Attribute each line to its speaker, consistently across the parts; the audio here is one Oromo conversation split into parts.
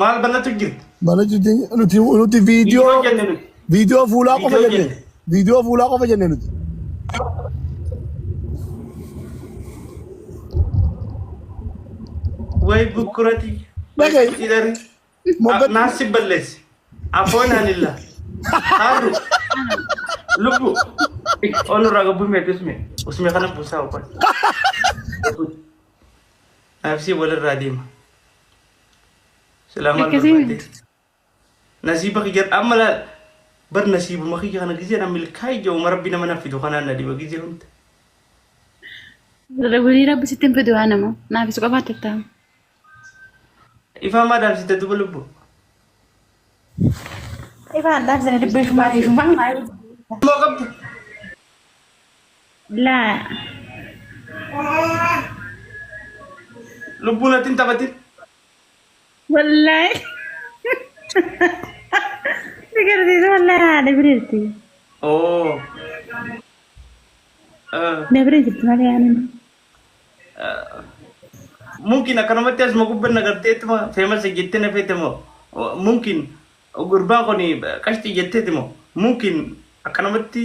Speaker 1: Maal banatu jirti?
Speaker 2: Bana jirti nuti
Speaker 1: Viidiyoo
Speaker 2: viidiyoo
Speaker 1: jenne nuti.
Speaker 2: viidiyoo fuulaa qofa
Speaker 1: Viidiyoo
Speaker 2: jenne.
Speaker 1: jenne.
Speaker 2: Viidiyoo fuulaa qofa jenne nuti.
Speaker 1: Way bukkurati. Way
Speaker 2: Dhaga'i.
Speaker 1: qixxidari.
Speaker 2: Moggatti.
Speaker 1: Naassi balleessi. Afoon anilla. Haarru. Lubbu. Onurraa gabbuu meetu usme. Usme kana buusaa obbaa. Naafsii walirraa deema. Silaa maal
Speaker 3: Akkasii
Speaker 1: barbaadde? Nasiiba kiyya amma laal bar nasiibuma kiyya kana gizee na milkaa'e jedhuma rabbi nama na fidu kanaan na dhiba gizee hunda.
Speaker 3: Walii rabbi sitti hin fidu haa nama. Naafis qofaatti itti hamu.
Speaker 1: Ifaa maa dhaabsite duba lubbu.
Speaker 3: Ifaan dhaabsine dibbee shumaa shumaa.
Speaker 1: Moo qabdu.
Speaker 3: Laa.
Speaker 1: Lubbuu natti hin taphatin.
Speaker 3: Wallaahi. Si garsiisa wallaahi haadha bira jirti.
Speaker 1: Oo.
Speaker 3: Na bira jirti malee ani.
Speaker 1: Mumkin akkanumatti asuma gubban nagarteetuma feemasa jettee na feete moo mumkin gurbaan kun qashxii jetteeti moo mumkin akkanumatti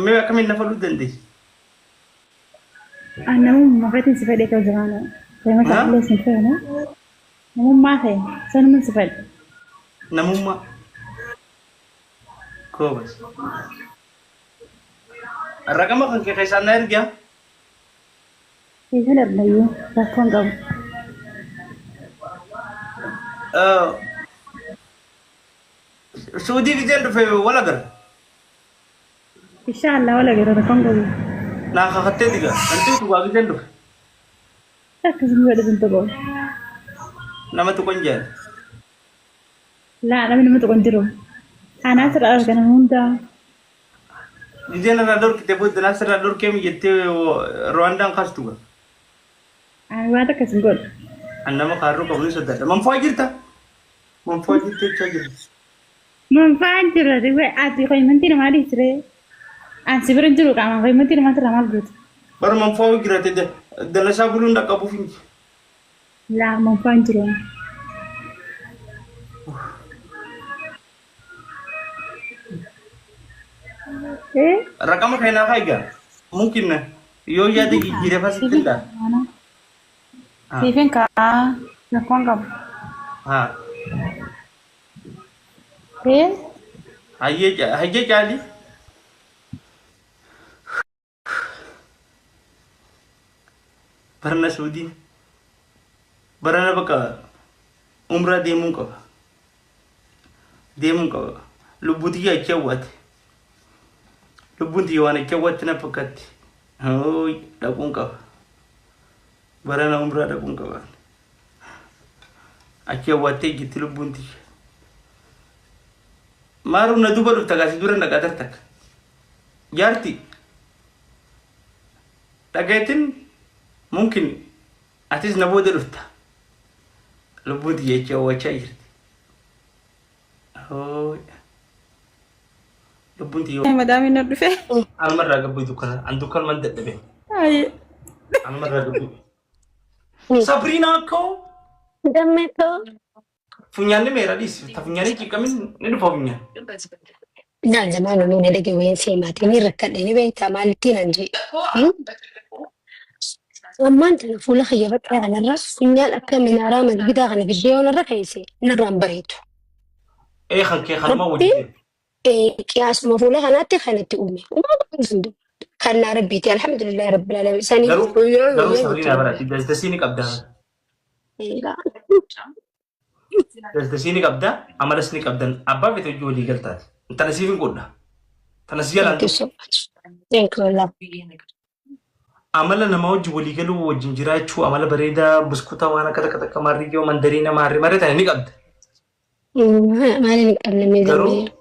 Speaker 1: mee akkamiin na fadhuu dandeessi?
Speaker 3: Namummaa keetiin si fedhe ta'u jiraana. Feemasa illee sin feene. Namummaa kee sanuman si fedhe.
Speaker 1: Namummaa. Koobas. Raqama kan kee keessaan na ergaa.
Speaker 3: Siifin ergayyuu rakkoon qabu.
Speaker 1: Suudii gizeen dhufe wal agarra.
Speaker 3: Inshaallah wal agarra rakkoon qabu.
Speaker 1: Naa kakattee diga. Wanti dhugaa gizeen dhufe.
Speaker 3: Akkasuma godhe sun tokko.
Speaker 1: Nama tuqan jaan.
Speaker 3: Laa namni nama tuqan jiru. Anaa sirraa argana hundaa.
Speaker 1: Gizeen irraa dhorkite booda naa sirraa dhorkee mi jettee Ruwaandaan kaastu gaa.
Speaker 3: Ani waan akkas hin godhu.
Speaker 1: An nama kaarruu qabu ni sodaadha. Manfaa jirta? Manfaa jirta jechaa jirta.
Speaker 3: Manfaa jira ati qoymantii namaa dhiisiree. An si bira hin jiru qaamaan qoymantii namaa sirraa maal goota?
Speaker 1: Bara manfaa jiraate dalasaa buluun dhaqqabuuf hin jiru.
Speaker 3: Laa manfaa hin jiru. Eh?
Speaker 1: Raqama keenyaa haa egaa. Mumkin yoo yaada jijjiire fasitti hin dha.
Speaker 3: Siifin kaa rakkoon qabu.
Speaker 1: Haa.
Speaker 3: Eh?
Speaker 1: Hayyee caali. Barana Suudiin barana bakka umraa deemuun qaba. Deemuun qaba. Lubbuu tiyya achi hawwaate. Lubbuun tiyya waan achi hawwaatti na fakkaatti. Hooy dhaquun qaba. Barana umraa dhaquun qaba. Achi hawwaattee jirti lubbuun tiyya. Maaruu na duuba dhufta gaasi dura dhaqaa tartakka. Jaarti dhagayetin mumkin atis na booda dhufta. Lubbuun tiyya achi hawwachaa jirti. Hooy. Lubbuun tiyya
Speaker 3: Madaamiin na dhufe.
Speaker 1: anumarraa gabbuu dukkana. An dukkanuman dadhabe.
Speaker 3: Ayi.
Speaker 1: Anumarraa gabbuu. Sabriinaa koo
Speaker 4: Gammee koo.
Speaker 1: Funyaanni meera dhiisi. Ta funyaanii ciqqamin ni dhufa funyaan.
Speaker 4: Naan zamaan olii na dhage wayin seemaatiin ni rakkadhe ni beektaa maalittiin an jee. Ammaan tana fuula kiyya baxxee kanarra funyaan akka minaaraa masgidaa kana fiddee yoo narra keesse narraan bareedu.
Speaker 1: Ee kan kee kanuma
Speaker 4: Rabbiin
Speaker 1: wajjin.
Speaker 4: qiyaasuma fuula kanaatti kanatti uume. Uumaa godhuu hin danda'u. Kan naa rabbiiti alhamdulillahi rabbil alamin. Saniif
Speaker 1: Garuu
Speaker 4: guyyaa
Speaker 1: garuu
Speaker 4: guyyaa
Speaker 1: Sabriinaa
Speaker 4: jechuudha.
Speaker 1: bara dasdasii ni qabda. Dasdasii ni qabda amalas ni qabdan abbaa feete hojii walii galtaati. Tana siif hin godha. Tana si jalaan
Speaker 4: Thank you
Speaker 1: tuqu.
Speaker 4: so much. Thank you Allah.
Speaker 1: Amala namaa wajjin walii galuu wajjin jiraachuu amala bareedaa buskuta waan akka takka takka maarriyyoo mandariina maarri maree tana ni qabda.
Speaker 4: Maaliin hin qabne mee
Speaker 1: Garuu
Speaker 4: gammee.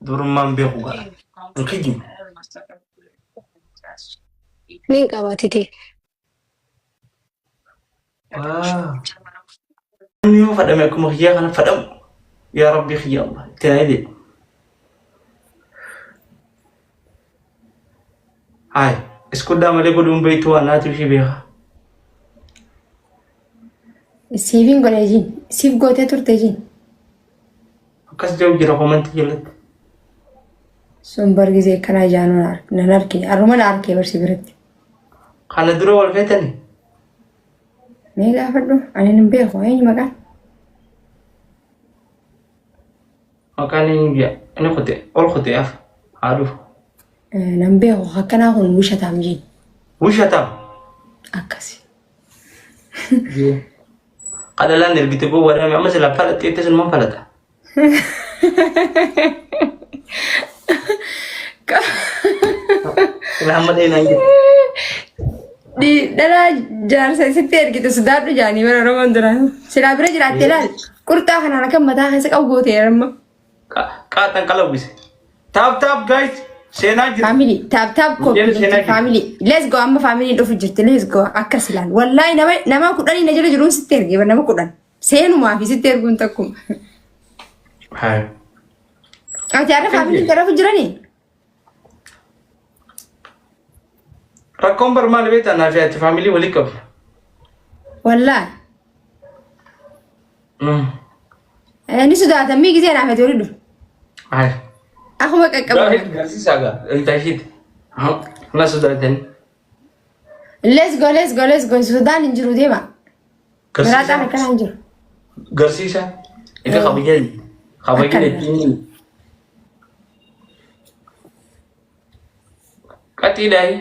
Speaker 1: durummaan beeku gara. Hin kijibu.
Speaker 4: Niin qabaatite.
Speaker 1: Waa. Namni yoo fadhame akkuma kiyyaa kana fadhamu. Yaa Rabbii kiyya Allah. Itti naa jedhe. Hayi, iskuddaa malee godhuun beektu waan naatu ishee beeka.
Speaker 4: Siifiin godhee jiin. Siif gootee turte jiin.
Speaker 1: Akkas jedhu jira komantii jalatti.
Speaker 4: Sun bar gizee akkanaa ijaanuu nan argine. Har'uma na arkee barsi biratti.
Speaker 1: Kana dura wal feetani?
Speaker 4: Mee gaafadhu. Ani hin beeku. Eenyu maqaan?
Speaker 1: Maqaan eenyu jedha? Inni kute ol kute af haa dhufu.
Speaker 4: Nan beeku. Akkanaa kun wishataam jiin.
Speaker 1: Wishataam.
Speaker 4: Akkasi.
Speaker 1: Qadalaan ergite gowwaadhaan amma silaa falaxeette sun man falaxa. Silaa amma dheenaan jette.
Speaker 4: Dhalaa jaarsa isitti ergite sodaadhu jaanii bara Oromoon duraan. Silaa bira jiraatte laal. Qurxaa kanaan akka mataa keessa qabu goote amma.
Speaker 1: Qaaxan qalawwise. Tap tap guys seenaa jiru.
Speaker 4: Family tap tap
Speaker 1: Mijeerri seenaa jiru.
Speaker 4: Family let's go, amma family dhufu jirti, let's go. Akkas ilaal. Wallaahi nama 10 na jala jiruun sitti erge, nama 10 seenumaa fi sitti erguun takkuma.
Speaker 1: Haa.
Speaker 4: Ati har'a family tarafu jiranii?
Speaker 1: Rakkoon bar maali beektaa, naa fi ati family walii qabna.
Speaker 4: Wallaahi. Inni sodaatan mii gisee naaf ati walii dhufu.
Speaker 1: Haa.
Speaker 4: Akkuma qaqqabu.
Speaker 1: Garsiisaa gaa intashiiti. Na sodaatanii.
Speaker 4: Let's go, let's go, let's go. Sodaan hin jiru, deema. Miraaxaan akkanaa hin jiru.
Speaker 1: Garsiisa. Ifa kabajaa kabajaa
Speaker 4: Akkana.
Speaker 1: ittiin qaxiidhaayi.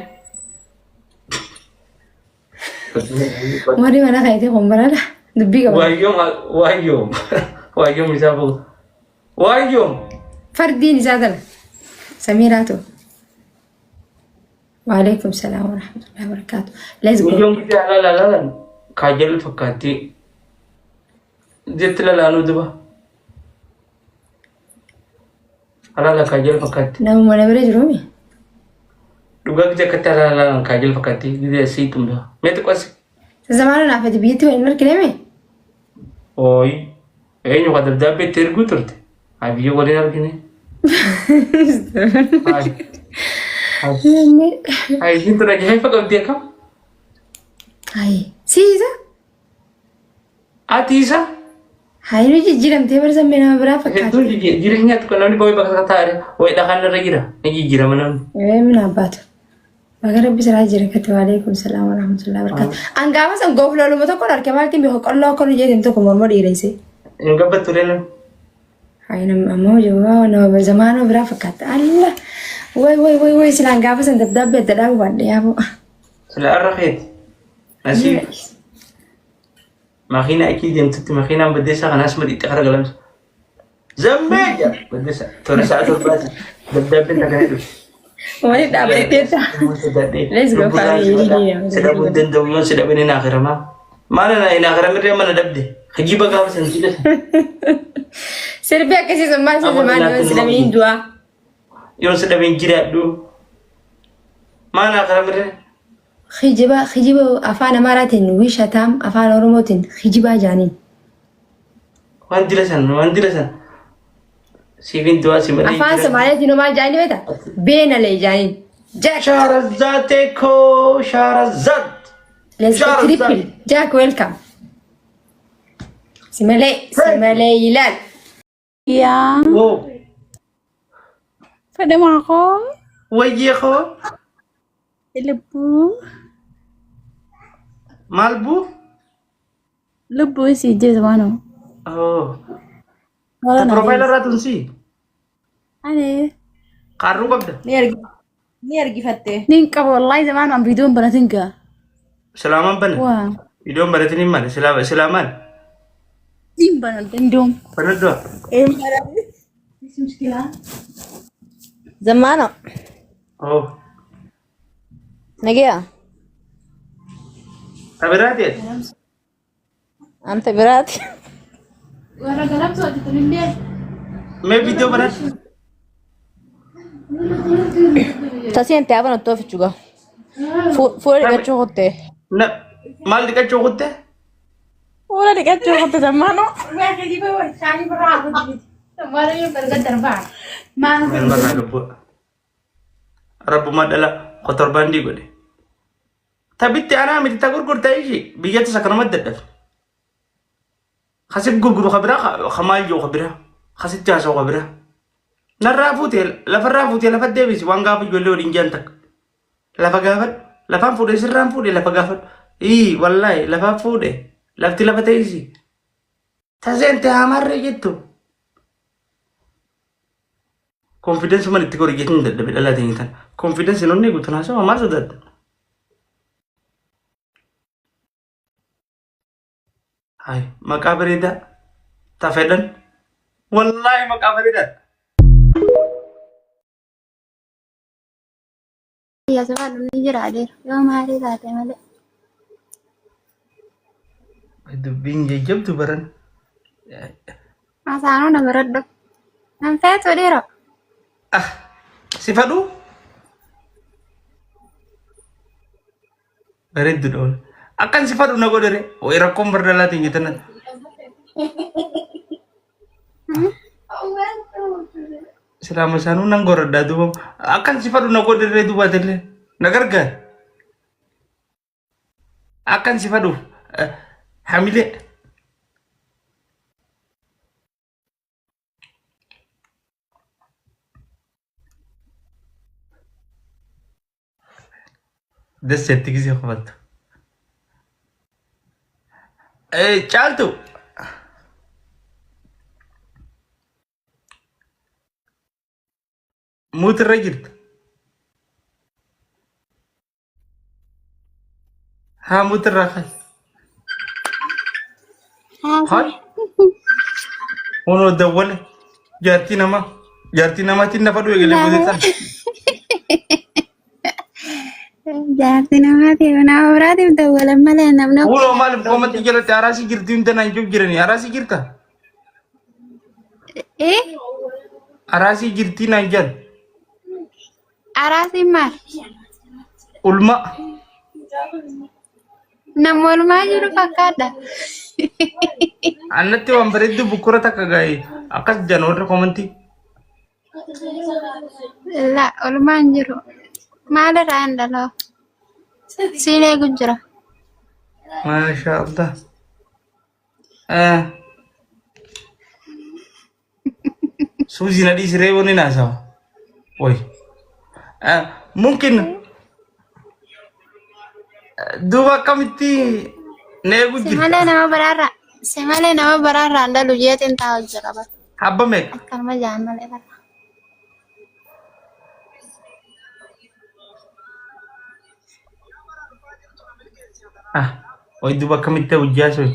Speaker 4: Warri mana keetii kun barana dubbii qaba.
Speaker 1: Waayyoom waayyoom waayyoom isaa fuudha. Waayyoom.
Speaker 4: Fardiin isaa tana. Samiiraatu. Waalaikum salaam wa rahmatullahi wa barakaatu. Let's go.
Speaker 1: Waayyoom guddaa laala laalan kaajal fakkaatti. Jetti lalaanuu duba. Alaala kaajal fakkaatti.
Speaker 4: Nama mana bira jiruumi.
Speaker 1: Dhugaa gidee akkatti alaala laalan kaajal fakkaatti. Gidee asii tumba. Mee xiqqoos.
Speaker 4: Zamaana naaf ati biyyatti waliin argine mee?
Speaker 1: Ooyi. Eenyu ka dabdaabbee itti erguu turte? Haa biyya waliin argine. Hayi. Hayi isiin tun ajaa'iba qabdi akkam?
Speaker 4: Hayi. Siisa.
Speaker 1: Ati isa?
Speaker 4: Hayi, nu jijjiiramtee bara sammee nama biraa fakkaata.
Speaker 1: Hedduun jireenya tokko namni boo'ee bakka taa'e wayii dhakaan irra jira. Ni jijjiirama namni.
Speaker 4: Ee mina abbaatu. Baga rabbi siraa jira katti. Waalaikum salaam wa rahmatullahi wa barakaatu. An gaafa san goofloluma tokko arge, maaltiin beeku, qolloo akka nu jedhin tokko morma dhiiresse.
Speaker 1: Hin gabbattu ree namni.
Speaker 4: Hayi, nama ammoo jawaa nama zamaanoo biraa fakkaata. Allah. Way way way way, silaan gaafa san dabdaabbii adda dhaabu baadhe yaaboo.
Speaker 1: Sila irra keeti. Nasiib. Makiina achii deemtutti makiinaan baddeessaa kana asuma dhiitte kara galamsa. Zammee jedha baddeessaa. Toora sa'a 7ti. Dabdaabbiin takka ni dhufti.
Speaker 4: Wali dhaabbatteetta. Let's go, family.
Speaker 1: Si dhabuu hin danda'u, yoon si dhabe ni naakiramaa. Maal na hin akiramirree mana dhabde. Kijiba gaafa san jila.
Speaker 4: Sirbi akkasii sun maal
Speaker 1: Amma
Speaker 4: sirbi maal
Speaker 1: laatti
Speaker 4: yoon si
Speaker 1: nama
Speaker 4: dhabe hin du'aa.
Speaker 1: Yoon si dhabe hin jiraadhu. Maal na akiramirree?
Speaker 4: Kijiba kijiba, afaan Amaaraatiin wishataam, afaan Oromootiin kijibaa jaaniin.
Speaker 1: Waan dila san, waan dila san. Siifin du'aa si malee.
Speaker 4: Afaan Somaaliitiin maal jaanii beektaa? Beenalee jaaniin. Jack.
Speaker 1: Shahrazad koo Shahrazad.
Speaker 4: Let's go
Speaker 1: Shahrazad.
Speaker 4: triple. Jack, welcome. Si malee si malee ilaal.
Speaker 3: Yaa,
Speaker 1: Woo.
Speaker 3: Fedhe koo,
Speaker 1: Wayyee koo.
Speaker 3: Lubbuu,
Speaker 1: Maal buu?
Speaker 3: Lubbuu isii jeetu waanuma.
Speaker 1: Oh. Ta profile irraa tun si.
Speaker 3: Ani
Speaker 1: Qaarruu qabda.
Speaker 5: Ni argi ni argifatte.
Speaker 3: nin qaba wallahi, zamaan an viidiyoon banatin gaa.
Speaker 1: Silaamaan bana.
Speaker 3: Waa,
Speaker 1: Iddoon baratin hin maali? Silaamaan.
Speaker 3: Nin banan danda'uun.
Speaker 1: Banaddu'a.
Speaker 5: Zamaana.
Speaker 1: Oh.
Speaker 5: Nagaya.
Speaker 1: Ta biraati ati?
Speaker 5: Anta biraati.
Speaker 3: Warra galamsoo ati tunillee.
Speaker 1: Mee viidiyoo banadhu.
Speaker 5: Tasii ante haban ottoo fichuga. Fuula dhiqachuu kutte.
Speaker 1: Na maal dhiqachuu kutte?
Speaker 5: Fuula dhiqachuu kutte zamaano.
Speaker 3: Maal
Speaker 1: Barraa lubbuu. Rabbuma dhala kotorbaandii godhe. Ta bitti anaa miti, ta gurgurta ishii biyyattis akkanumatti dadhabe. Kasi gurguru ka biraa ka maal jiru ka biraa kasitti haasa'u ka biraa. Narraa fuutee lafarraa fuutee lafa deebisi waan gaafa ijoollee waliin jiran takka. Lafa gaafadhu lafaan fuudhee sirraan fuudhee lafa gaafadhu. Ii wallaahi lafaan fuudhee lafti lafa teessi. Taseente hamarree jettu. Konfidensi man itti gori jechuun dadhabe dhalaa ta'in tan. Konfidensi nonni guutuun haasa'u maal sodaadha? Hai maqaa bareedaa ta fedhan. Wallaahi maqaa bareedaa.
Speaker 6: Biyya sabaa dhumni jira adeera. Yoo maalii taate malee.
Speaker 1: Dubbiin jajjabdu baran.
Speaker 6: Asaanuu na biradhu. Nan feetu dhiiroo.
Speaker 1: Ah, si fadhuu? Bareeddu dha. Akkan si fadhu na godhere. Wayi rakkoon bardalaatiin jettan. Silaama isaanuu nan goradhaa duuba. Akkan si fadhu na godhere duuba atillee. Na gargaar. Akkan si fadhuuf hamilee. Dasseetti gisee qofattu. Caaltu. Muutirra jirta. Haa muutirraa ka'i. Haa. Kunoo dawwale jaartii namaa jaartii namaatiin nafa du'e galee boodee sana.
Speaker 6: Jaartii namaatiif nama biraatiif dawwalan malee namni
Speaker 1: Kunoo maaliif koomatti jalatti araasii jirti hunda naan jiru jirani araasii jirta
Speaker 6: Eh?
Speaker 1: araasii jirtii naan jedhan
Speaker 6: Araasiin maal?
Speaker 1: Ulma.
Speaker 6: Nama oolmaa jiru fakkaadha.
Speaker 1: Annatti waan bareedduu bukkura takka gaa'e akkas jedhan warri komantii.
Speaker 6: La oolmaa hin jiru. Maalirraa hin dhaloo? Siin eegu jira.
Speaker 1: Maasha Allah. Eh. Suuzi na dhiisi reeboo ni naasawa. Way. Mumkin duuba akkamitti na eegu
Speaker 6: Si
Speaker 1: jirta?
Speaker 6: malee nama biraarraa si malee nama biraarraa hin dhalu jeetiin taa'u jira bara.
Speaker 1: Habba meeqa?
Speaker 6: Akkanuma jaan malee bara.
Speaker 1: Ah, way duuba akkamitti hojjaa sun?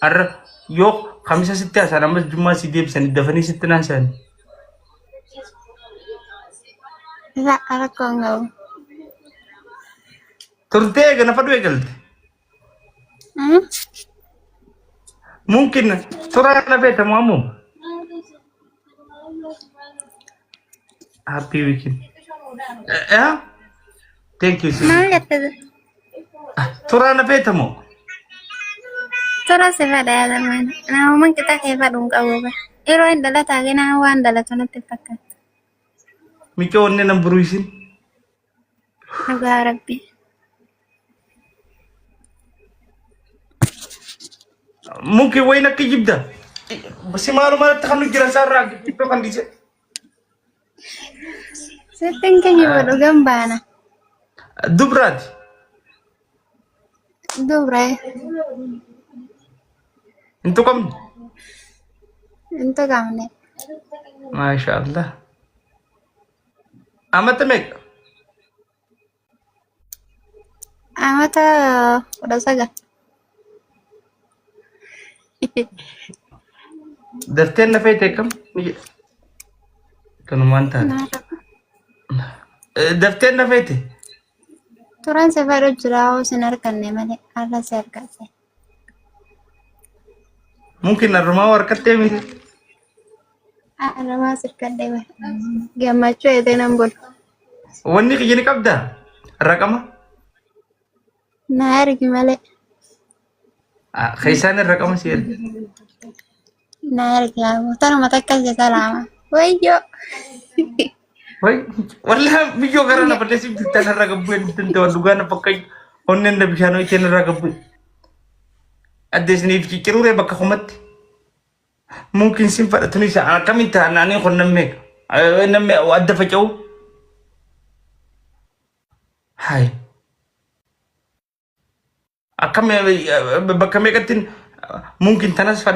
Speaker 1: Har'a yoo kamisa sitti haasa'an ammas jummaa si deebisanii dafanii sitti naasa'an.
Speaker 6: La rakkoo hin qabu.
Speaker 1: Turtee eega nafa du'e galte. Mumkin turaa na beektamu ammoo. Happy weekend. Eh? Thank you. sis.
Speaker 6: Maal jette?
Speaker 1: Turaa na beektamu.
Speaker 6: Tura si fedha yaadamaan. Namummaan qixa kee fedhu hin qabu. bara. Yeroo hin dhalataa gina waan dhalatu natti fakkaata.
Speaker 1: Miccoo onnee nan buruisin.
Speaker 6: Dhugaa rabbi.
Speaker 1: Mumkin wayin akka jibda. Si maalummaatti kan nu jiran isaarraa iddoo kan dhiise.
Speaker 6: Sittin kijiba dhugan baana.
Speaker 1: Dubraati.
Speaker 6: Dubra
Speaker 1: Hin tuqamne.
Speaker 6: hin tuqamne.
Speaker 1: Maasha Allah. Amata meeqa?
Speaker 6: Amata 19.
Speaker 1: Dafteen na feete akkam? Ni jedha. Kanumaan taate. Dafteen na feete.
Speaker 6: Turan si fedhu jira hoo sin arganne malee har'a si argatte.
Speaker 1: Mumkin har'umaa harkattee miti.
Speaker 6: Har'umaa si argadhe bara. Gammachuu eetee nan bulu.
Speaker 1: Wanni kiyya ni qabdaa? Raqama?
Speaker 6: Na ergi malee.
Speaker 1: Keessaan raqama si erga.
Speaker 6: Na ergi haa tanuma takka si salaama. Wayyoo.
Speaker 1: Wai, wallahi biyyoo gara na balleessuuf jirtan irraa gabbuu hin danda'u. Dhugaa na bakka onneen na bishaan ho'iteen irraa gabbuu. Adda isiniif cicciruuree bakka kumatti. Mumkin sin fadha tunis akkamiin ta'an ani kun namni namni adda faca'u. Hai. Akkam bakka meeqattiin mumkin tanas fadha.